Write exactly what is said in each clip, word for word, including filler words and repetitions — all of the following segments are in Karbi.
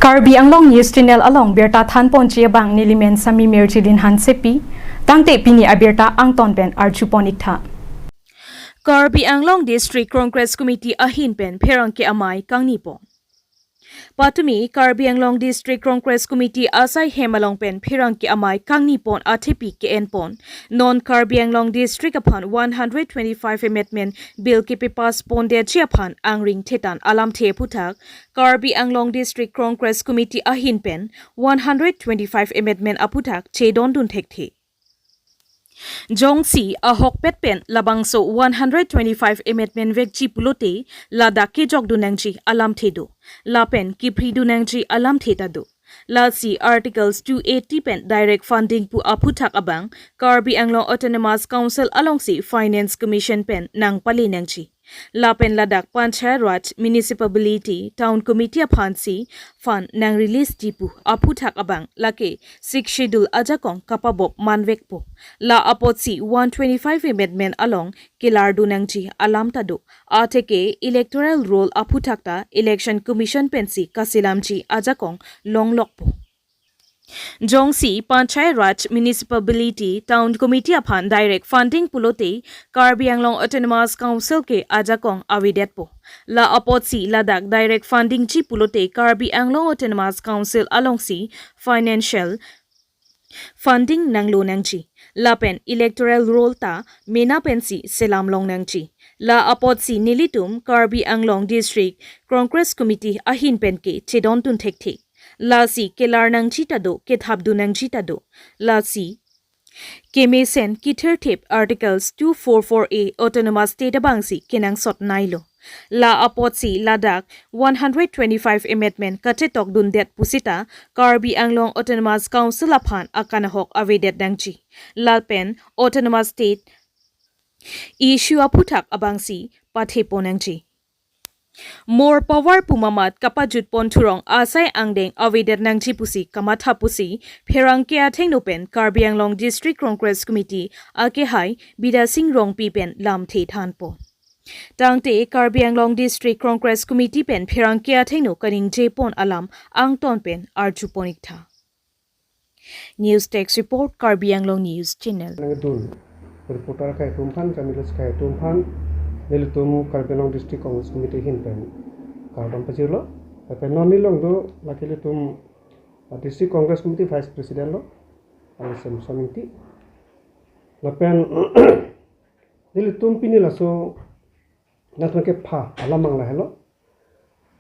Karbi Anglong News Channel along birta thanponji abang nelimen Sami Mirjilin Hansepi, tangte pini abirta angton pen arjupon iktha. Karbi Anglong District Congress Committee ahin pen pherangke amei kangnipon. Patumi Karbi Anglong District Congress Committee asai hem along pen pherangke amei kangnipon athepi ke-enpon. Non Karbi Anglong District aphan one hundred twenty-five Amendment Bill kepass pondetji aphan angring thetan alamthe aphuthak Karbi Anglong District Congress Committee ahin pen one hundred twenty-five Amendment aphuthak chedondun thekthe. Jongsi ahokpet pen labangso one hundred twenty-five Amendment vekji pulote ladak kejokdun nangji alamthe do. Lapen kephridun nangji alamthe ta do. Lasi Articles two eighty pen direct funding pu aphuthak abang Karbi Anglong Autonomous Council alongsi Finance Commission pen nangpale nangji. Lapen ladak Panchayat Raj, Municipality, Town Committee aphansi fund nang release ji pu aphuthak abang lake Sixth Schedule ajakong kapabop manvekpo. La apotsi one twenty-five Amendment along kelardun nangji alam ta do. Atheke Electoral Roll aphuthak ta Election Commission pensi kaselamji ajakong longlokpo. Jongsi Panchayat Raj, Municipality, Town Committee aphan direct funding pulote Karbi Anglong Autonomous Council ke ajakong avedetpo. La apotsi ladak direct funding ji pulote Karbi Anglong Autonomous Council alongsi financial funding nanglo nangji. Lapen Electoral Roll ta mena pensi selam long nangji. La apotsi nelitum Karbi Anglong District Congress Committee ahin pen ke chedondun thekthe. Lasi kelar nangji ta do, kethapdun nangji ta do. Lasi kemesen kithirthip Articles two four four A Autonomous State abangsi kenangsot nailo. La apotsi ladak one hundred twenty-five Amendment kachetokdundet pusita Karbi Anglong Autonomous Council aphan akanahok avedet nangji. Lapen Autonomous State issue aphuthak abangsi pathepon nangji. More power pu mamat kapajutpon thurong asai angdeng avedet nangji pusi kamatha pusi pherangke athengno pen Karbi Anglong District Congress Committee akehai Bidya Sing Rongpi pen lamthe thanpon. Tangte Karbi Anglong District Congress Committee pen pherangke athengno kaningjepon alam angton pen arjupon iktha. News Desk Report, Karbi Anglong News Channel. Nangdun reporter akhai atum aphan, journalist akhai atum aphan, nelitum Karbi Anglong District Congress Committee ahin pen kardom pajirlo. Lapen non neli along do lake ilitum, uh, District Congress Committee Vice President lo, Alex Samson Ingti. Lapen nelitum pini laso nangtum kepha alam mang lahelo.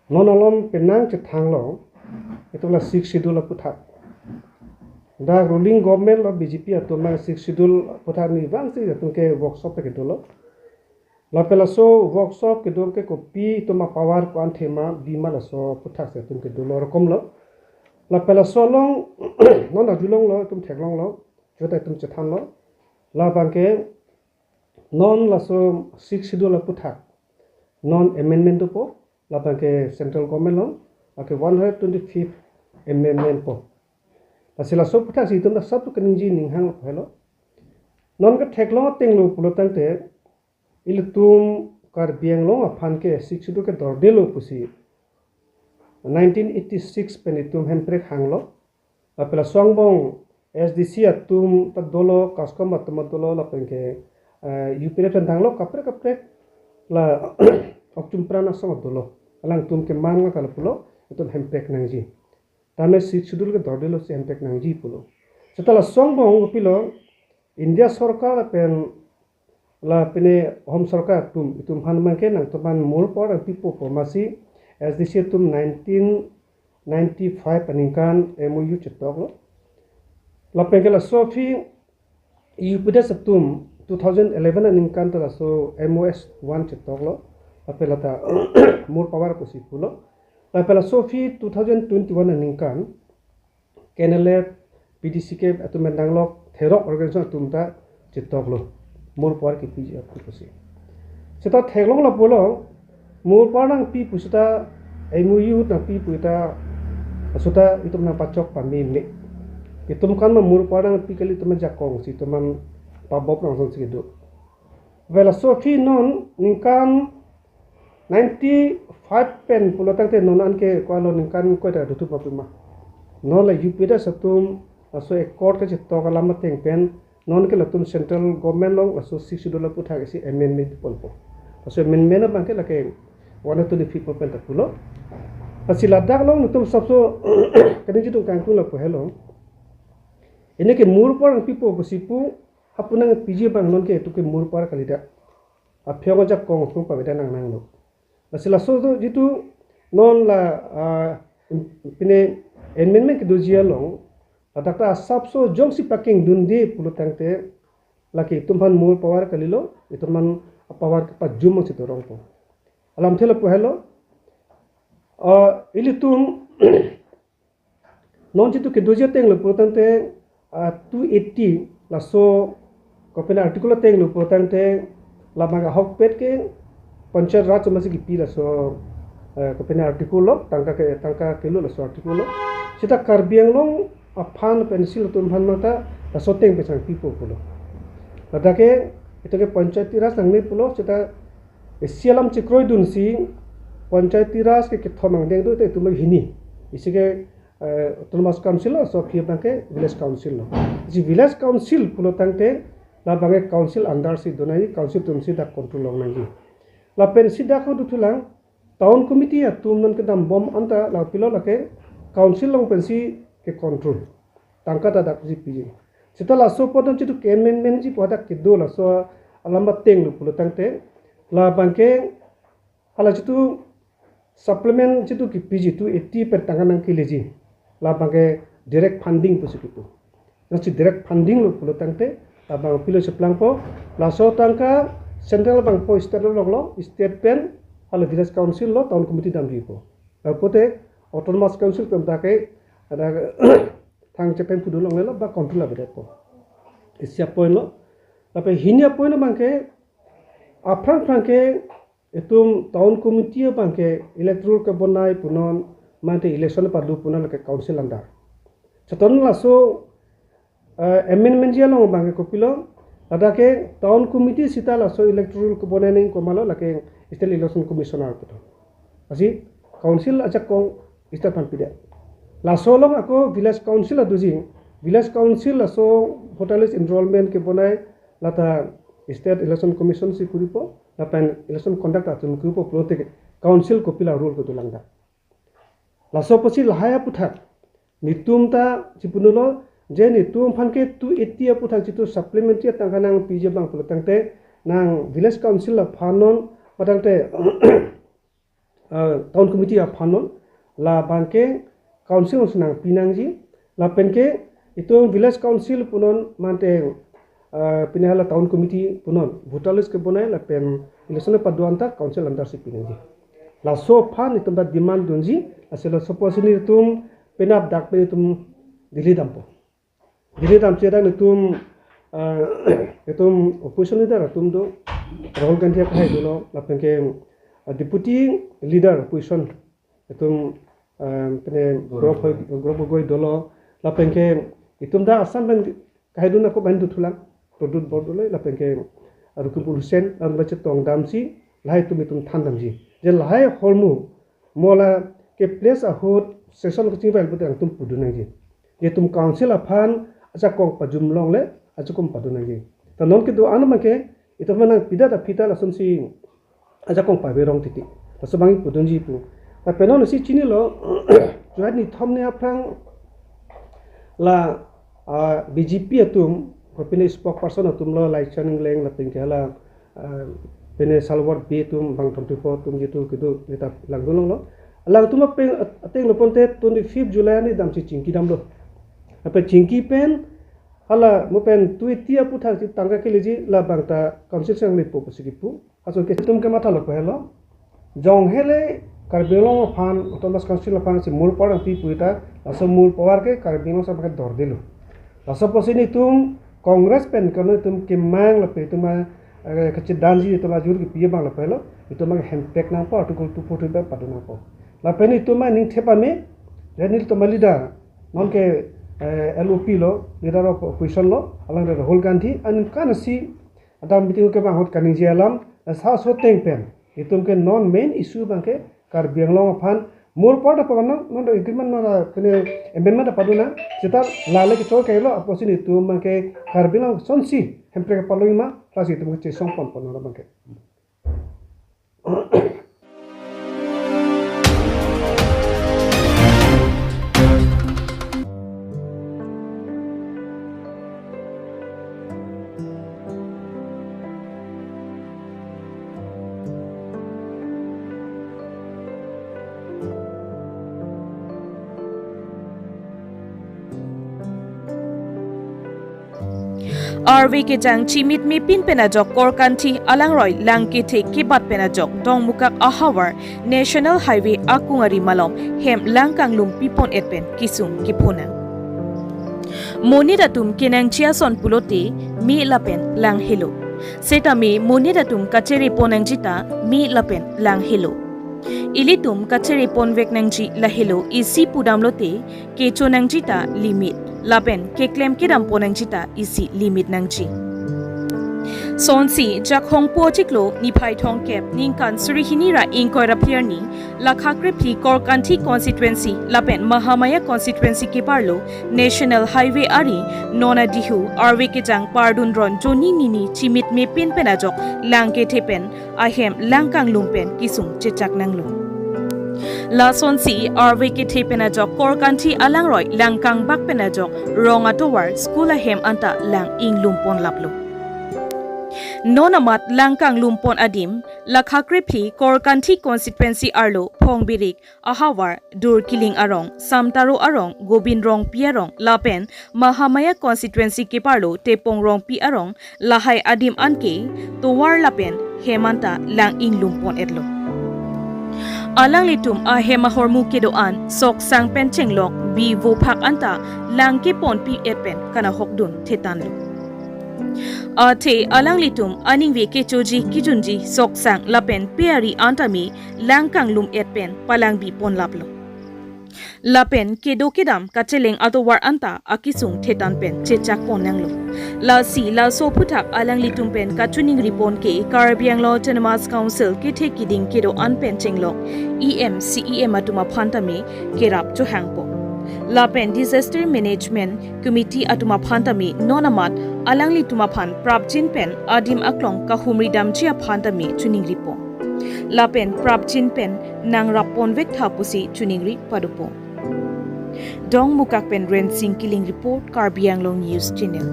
Non alom penang chethanglo, itum la Sixth Schedule aphuthak. Dak ruling government lo B J P atum mang Sixth Schedule aphuthak ni vangsi itum ke workshop ta kedolo. Lapen laso workshop kedo ke kopi itum apower ko-an thema bima laso aphuthak si itum kedolo rokom lo. Lapen laso along non arjulonglo, itum theklonglo, jota itum chethanlo. Labang ke non laso Sixth Schedule aphuthak non amendment dopo, labang ke central government along, lake one hundred twenty-fifth amendment po. Lasi laso aphuthak si itum dak satu kaningje ninghang lo helo. Non ketheklong ateng lo pulo tangte, ilitum Karbi Anglong aphan ke Sixth Schedule kedordelo pusi nineteen eighty-six pen itum hemprek hanglo. Lapen laso angbong S D C atum ta dolo, CASCOM atum ta dolo, lapen ke, eh, U P F pen danglo kaprek kaprek la Okchum Pran asong ta dolo. Alangtum ke man nga kalo pulo, itum hemprek nangji. Tame Sixth Schedule kedordelo si hemprek nangji pulo. Seta laso angbong kopilo, India sorkar lapen la pine Home Sorkar atum, itum aphan mang ke nangtum aphan more power nangpipo pu amatsi S D C atum nineteen ninety-five aningkan M O U chetoklo. Lapen ke laso aphi U P D S atum two thousand eleven aningkan ta laso M O S one chetoklo. Lapen lata more power pusi pulo. Lapen laso aphi two thousand twenty-one aningkan K N L F, P D C K atum pen danglok therok organization atum ta chetoklo. More power kepiji aphi pusi. Seta theklonglo pulo, more power nangpi pusita M O U nangpi pu ta, seta itum nangpachok pameme. Itum kan ma more power nangpi kali, itum ajakong si itum apabop nang son si kedo. Lapen laso aphi non ningkan ninety-five pen pulo tangte non anke ko-an lo ningkan koi ta dothup ma pima. Non la U P das atum laso accord kachetok alam ateng pen non ke latum central government along laso Sixth Schedule aputhak isi amendment ponpo. Laso amendment abang ke lake one twenty-fifth pen ta pulo. Lasi ladak along nelitum asapso kaningje tung kangtung lapu helo. Pini ke mur pavar nangpipo pusi pu, hapu nangpiji abang non ke itum ke mur pavar kalidet. Aphi-ong ajakong atum paveda nang nanglo. Lasi laso tu jitu non la, ah, pini amendment kedoji along, ladak ta asapso jongsi pakengdunde pulo tangte, lake itum aphan mur pavar kalilo, itum aphan pavar kepajum si dorongpo. Alamthe lapu helo, ah, ilitum non jitu kedoji ateng lo pulo tangte, ah, two eighty laso kopine article ateng lo pulo tangte, labang ahokpet ke Panchayati Raj masi kipi laso, eh, kopine article lo, tangka ke, tangka kelo laso article lo. Seta Karbi Anglong aphan pensi latum aphan mata laso ateng pen nangpipo pulo. Ladak ke itum ke Panchayati Raj nangne pulo, seta isi alam chekroidunsi Panchayati Raj ke kethom angdeng do, te itum hini. Isi ke, eh, Autonomous Council lo, laso aphi abang ke Village Council lo. Isi Village Council pulo tangte, labang ke council under si do nangji, council atum si dak control long nangji. Lapen si dak ho dothulang, town committee atum non kedam bom anta la pilo lake council along pensi kecontrol. Tangka ta dak si piji. Seta laso apot non jitu ke amendment ji pu hadak kedo laso alam ateng lo pulo tangte, labang ke hala jitu supplement jitu kipiji two eighty pen tangka nangkeleji, labang ke direct funding pusi kipu. Nasi direct funding lo pulo tangte, labang pilo cheplangpo, laso tangka central abangpo, state lo longlo, state pen hala Village Council lo, Town Committee damjipo. Lapu te Autonomous Council pen ta ke ada thang chepen pudun longlelo, ba control avedetpo. Isi apoint lo. Lapen hini apoint abang ke, aphrang phrang ke itum Town Committee abang ke electoral kebonai punon, mate election padu punon lake council under. Seta non laso, eh, amendment ji along abang ke kopilo, ladak ke Town Committee seta laso electoral kebonai nangji komatlo, lake State Election Commissioner puthot. Lasi council ajakong state aphan pidet. Laso along ako Village Council adoji, Village Council laso voter list enrollment kebonai lata State Election Commission si kuripo, lapen election conduct atum kuripo pulote council kopilo role kedolang dak. Laso apotsi lahai aputhak netum ta chipunulo, je netum aphan ke two eighty aputhak jitu supplementary tangka nangpiji abang pulo tangte, nang Village Council aphan non, ba tangte, ah, Town Committee aphan non, labang ke council alongsi nangpi nangji, lapen ke itum Village Council punon mate, ah, pini hala Town Committee punon voter list kebonai lapen election padu anta council under si pi nangji. Laso aphan itum ta demand dunji, lasi laso apotsi netum penap dak pen itum Delhi dampo. Delhi damsi dak netum, ah, itum opposition leader atum do, Rahul Gandhi akehai dolo, lapen ke, ah, deputy leader opposition itum, ah, pini Gaurav Gaurav Gogoi. Gaurav Gogoi dolo, lapen ke itum ta Assam pen kahai dun ako pen dothulang, Pradyut Bordolloi, lapen ke Rakibul Hussain, lapen chetong damsi lahai atum itum than damji. Je lahai ahormu, mo la ke place ahut session kachingvai pute nangtum pudun nangji. Je itum council aphan ajakong pajum longle, ajakong padun nangji. Ta non kedo-an abang ke, itum aphan nangpidet aphi ta lasonsi ajakong pavirong titi. Laso abang pudunji pu. Lapen non si chinilo, July ni thom ni aphrang la, ah, B J P atum, kopine spokesperson atum lo, Laichan Engleng lapen ke hala, ah, pine Salwar Bey atum, Bangthom Tripo atum jitu kedo, kita langdun longlo. Alangtum apeng, ateng lo ponte twenty-fifth July arni damsi chingki damlo. Lapen chingki pen, hala mo pen two eighty aputhak si tangka keleji, labang ta council si nanglepo pusi kipu. Ason ke itum kemathalo pu helo. Jong hele Karbi Anglong aphan, Autonomous Council aphan si mur pavar nangpi pu ta, laso mur pavar ke Karbi Anglong asar abang ke dordelo. Laso apotsi netum Congress pen kano itum kemang lapen itum a, eh, kachedanji itum ajur kipi abang lapen lo, itum abang hempek nangpo, Article two forty-five padun nangpo. Lapen itum aning thepame, ya netum aleader, non ke, eh, L O P lo, leader of opposition lo, alangli Rahul Gandhi, aningkan si, adang meeting kebang ahut kaningje alam, laso aso ateng pen. Itum ke non main issue abang ke Karbi Anglong aphan mur por da pavan non, non agreement non da pine amendment da padu nang, seta lale kechoi kailo apotsi itum abang ke Karbi Anglong sonsi Hemprek palui ma, lasi itum ke chesong pon pon non abang ke. Arve kejang chimitme pin pen ajok Korkanthi alangroi lang kethe kebat pen ajok Dongmukak ahavar National Highway akung ari malom hem lang kanglum pipon et pen kesung kephonang. Monit atum kenangji ason pulote me lapen lang helo. Setame monit atum kachere ponnangji ta me lapen lang helo. Ilitum kachere ponvek nangji lahelo, isi pudamlote kecho nangji ta limit, lapen keklem kedam ponnangji ta isi limit nangji. Sonsi Jakhong po chiklo niphai thomkep ningkan suri hini ra ingkoi ra phli arni, Lakha Krephli Korkanthi constituency lapen Mahamaya constituency keparlo National Highway ari non adihu arve kejang pardun ron jonni nini chimitme pin pen ajok lang kethe pen ahem lang kanglum pen kesung chechak nanglo. Lasonsi arve kethe pen ajok Korkanthi alangroi lang kangbak pen ajok rong atovar school ahem anta lang inglum pon laplo. Non amat lang kanglum pon adim Lakha Krephli Korkanthi constituency arlo Phongbirik ahavar, Durkiling arong, Samtaro arong, Gobin Rongpi arong lapen Mahamaya constituency keparlo Tepong Rongpi arong, lahai adim anke tovar lapen hem anta lang inglum pon etlo. Alanglitum ahem ahormu kedo-an sok sang pen chenglok bi vophak anta lang keponpi et pen kanahokdun thetanlo. Athe alanglitum aningve kechoji kejunji sok sang lapen pe ari anta me lang kanglum et pen palangbi pon laplo. Lapen kedo kedam kacheleng atovar anta akesung thetan pen chechak pon nanglo. Lasi laso aphuthak alanglitum pen kachiningri pon ke Karbi Anglong Autonomous Council kethe kiding kedo-an pen chenglok E M, C E M atum aphan tame kerap chohangpo. Lapen Disaster Management Committee atum aphan tame non amat alanglitum aphan prapjin pen adim aklong kahumri damji aphan tame chiningri pon. Lapen prapjin pen nangrap ponvek tha pusi chiningri padopo. Dongmukak pen Rensing Killing report, Karbi Anglong News Channel.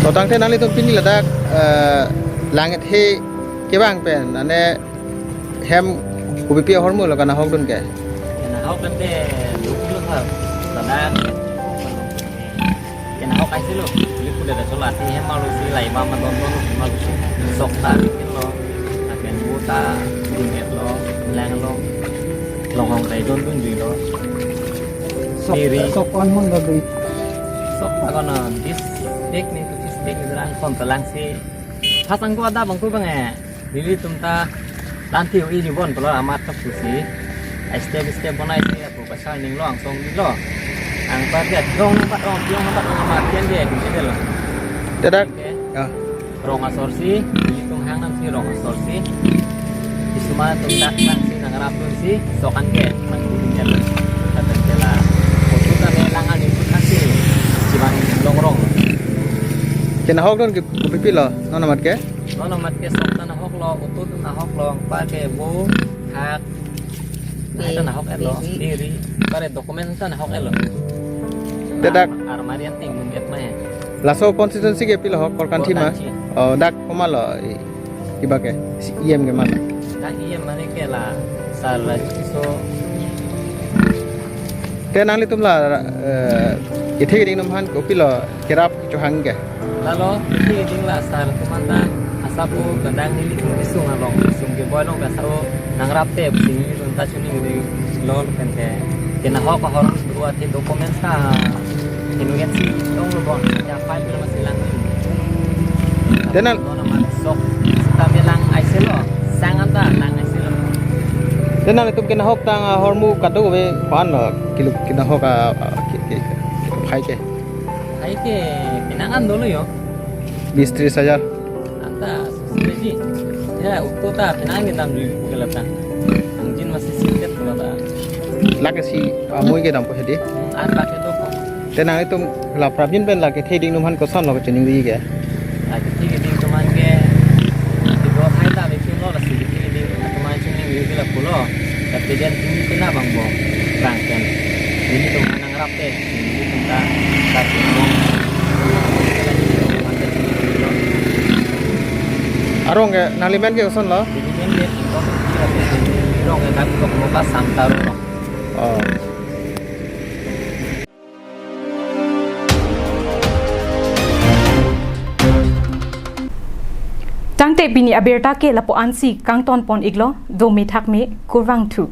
To tangte nanglitum pini ladak, eh, lang kethe kevang pen ane hem kopipi ahormu lo kanahokdun ke? Kanahok tangte duklo ha. Ladak. Kenahok aisilo, ili kuda da chola si hem malu si lai ma ma don don si malu si. Sok ta lo, aken bu ta dun et lo, lang lo, longhong tai don dun jui lo. Sok, Iri. Sok on mon lo dui. Sok ta kono bis dek ni tu bis dek ni lang son ta lang si. Pasang ko ada bang ko bang eh. Nelitum ta lanti ui ni bon pelo amat ta pusi. Step step bonai si aku pasal ning lo angsong ni lo. Angpar dia dong nampak dong, dong nampak dong amat kian dia gitu lo. Dadak. Oke. Ya. Rong asor si, nelitum hang nam si rong asor si. Isuma tum dak nang si nangrap tum si, sokan ke, nang buling dia lo. Kata dia lah. Foto ta ne lang ani pun hasil. Cimang longrong. Kenahokdun ke kopipi lo, non amat ke? Non amat ke sok ta nahok lo, utu ta nahok lo, pa ke bu, hak. Hai ta nahok et lo, biri, pare dokumen ta nahok et lo. Dadak. Ar-, armari anting mun et mai. Laso constituency ke pilo ho, Korkanthi ma? Korkanthi. Oh, dak komat lo, i-, iba ke, si E M ke mana? Dak E M mane ke la, sar la so. Te nanglitum la, eh, kethe keding atum aphan kopilo kerap chohang ke? Lalo, kethe keding la sar atum anta asap o kedang nelitum kesung along, kesung ke boy along ke asap o nangrap te, sing nelitum ta chiningri lo pen te. Kenahok ahormu athe documents ta, kenu gen si, dong lo bon, ya file lo masi lang. Te nang- Nono man sok, sita me lang aisilo, sang anta lang aisilo. Te nanglitum kenahok tang ahormu kadokave ko-an lo kilo kenahok a, a, ke, ke, ke, phai ke? Phai ke, pinangan dolo yo. Bis tris hajar. Anta, susre ji. Ya, auto ta penang ni damjui pu ke la ta. Angjin masih singkat pu la ta. Lake si amoi ke dampo hedi. An lake do ko. Te nanglitum la prapjin pen lake theding atum aphan kosonlo kachiningri ke? Lake theding atum aphan ke, di do hai ta be chulo, lasi theding atum aphan chiningri ke lapulo. Tapi dia tinggi kena bang bo. Rang pen. Ini atum aphan nangrap te. Ini atum ta, ta chiningri. Arong ke, nanglimen ke kosonlo? Ini men dia, arong ke, dak ko mo ka samtar lo. Oh. Tangte pini abirta ke lapu-ansi kangton pon iklo, do mithak me, kurvangthu.